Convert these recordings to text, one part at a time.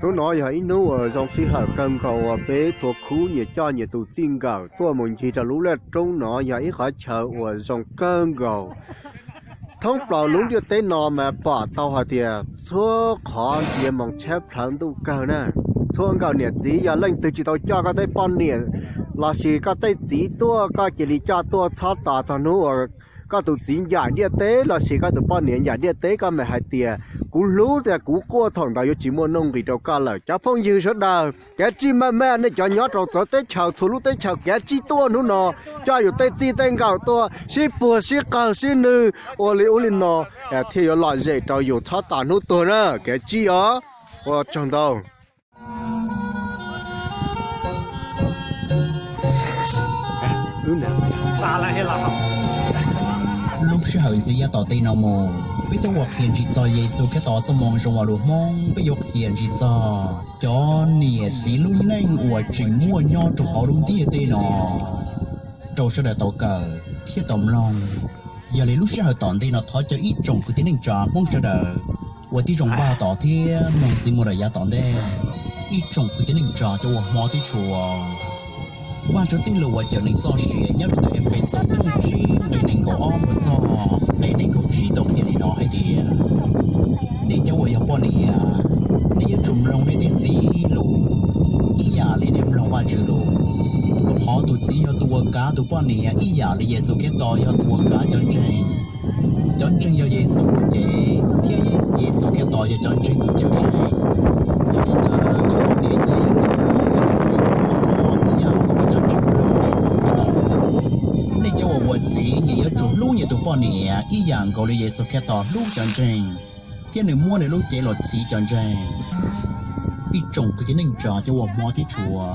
Hnub no yog ib hnub uas zoo sij hawm kawg nkaus uas peb txhua khub nyias coj nyias tus txij nkawm tuaj mus ncig rau lub laj roob no. Yog ib qhov chaw uas zoo kawg nkaus. Thoob plaws lub ntiaj teb no mas pom tau hais tias txhua qhov ntsia moos tshab plhawv ntuj kawg na. Txhua nkawm niam txiv, yog leej twg tsis tau coj koj tej poj niam lossis koj tej txiv tuaj, koj cia li coj tuaj txhob tos txog hnub uas koj tus txiv ncaim ntiaj teb lossis koj tus poj niam ncaim ntiaj teb, koj mam hais tias kuv hlub, tias kuv quaj, thaum ntawd yuav tsis muaj nuj nqis rau koj lawm. Cov phooj ywg sawv daws, kav tsij maj maj, nej cov nyob rau txawv teb chaws txhua lub teb chaws kav tsij tuaj hnub no, coj yus tej txij tej nkawm tuaj sib puag sib qawg sib nwg ua li ub li no thiaj yuav lom zem rau yus txhob tos hnub tuag na. Kav tsij os. Ua tsaug ntau. Lub sij hawm ntxiv yav tom ntej no mus, peb yuav ua qhia ntsig txog Yexus Khetos txoj moo zoo uas lus Hmoob, peb yuav qhia ntsig txog cov niam txiv lub neej uas tseem muaj nyob rau hauv lub ntiaj teb no rau sawv daws tau kawm thiab tau mloog. Yog li lub sij hawm tom ntej no thov caw ib tsoom kwv tij neej tsa Hmoob sawv daws ua tib zoo npaj tos thiab mloog txij mus rau yav tom ntej. Ib tsoom kwv tij neej tsa cov uas hmov thiab tshua, Vajtswv tij lus uas cawm neeg txoj sia nyob rau ntawm Efexus tshooj tsib nqe nees nkaum ob mus txog nqe nees nkaum tsib tau qhia li no hais tias, nej cov uas yog poj niam, nej yuav tsum mloog nej tej txiv lus ib yam li nej mloog Vajtswv lus, rau qhov tus txiv yog tus uas kav tus poj niam ib yam li Yexus Khetos yog tus uas kav cov ntseeg. Cov ntseeg yog Yexus tus cev thiab Yexus Khetos yog cov ntseeg tus cawm seej. Yog li ntawd cov poj niam ces yuav tsum hlub cov txiv txhua hnub ib yam nkaus li cov ntseeg hlub Yexus Khetos. Nej cov uas ua txiv nyias yuav tsum hlub nyias tus poj niam ib yam nkaus li Yexus Khetos hlub cov ntseeg, thiab nws muab nws lub cev los txhiv cov ntseeg. Ib tsoom kwv tij neej tsa cov uas hmov thiab tshua,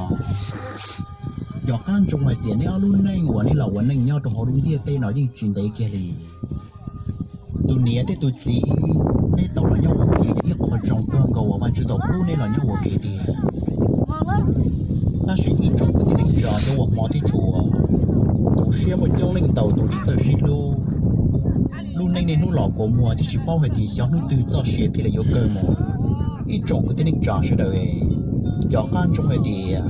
yog qab ntsoov hais tias neb ob lub neej uas neb los ua neej nyob rau hauv lub ntiaj teb no yeej tsis ntev kiag li. Tus niam thiab tus txiv neb tau los nyob ua ke yog ib qho zoo kawg nkaus uas Vajtswv tau pub neb los nyob ua ke tiag. Tab sis ib tsoom kwv tij neej tsa cov uas hmov thiab tshua, tu siab muaj coob leej ntau tus tsis txawj sib hlub. Lub neej niaj hnub los kua muag thiab tsis paub hais tias xyov hnub twg txoj sia thiaj li yuav kawg mus. Ib tsoom kwv tij neej tsa sawv daws, cov qab ntsoov hais tias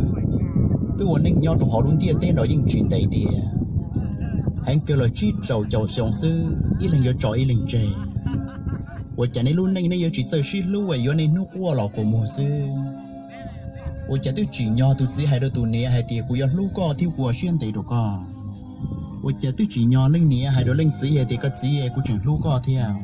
peb ua neej nyob rau hauv lub ntiaj teb no yeej tsis ntev tiag, heev kawg los tsib rau caum xyoo xwb ib leeg yuav tso ib leeg tseg. Ua cas nej lub neej nej yuav tsis txawj sib hlub es yuav niaj hnub quaj los kua muag xwb? Ua cas twb tsim nyog tus txiv hais rau tus niam hais tias kuv yuav hlub koj thiab ua siab ntev rau koj? Ua cas twb tsim nyog leej niam hais rau leej txiv hais tias koj txiv, kuv tseem hlub koj thiab?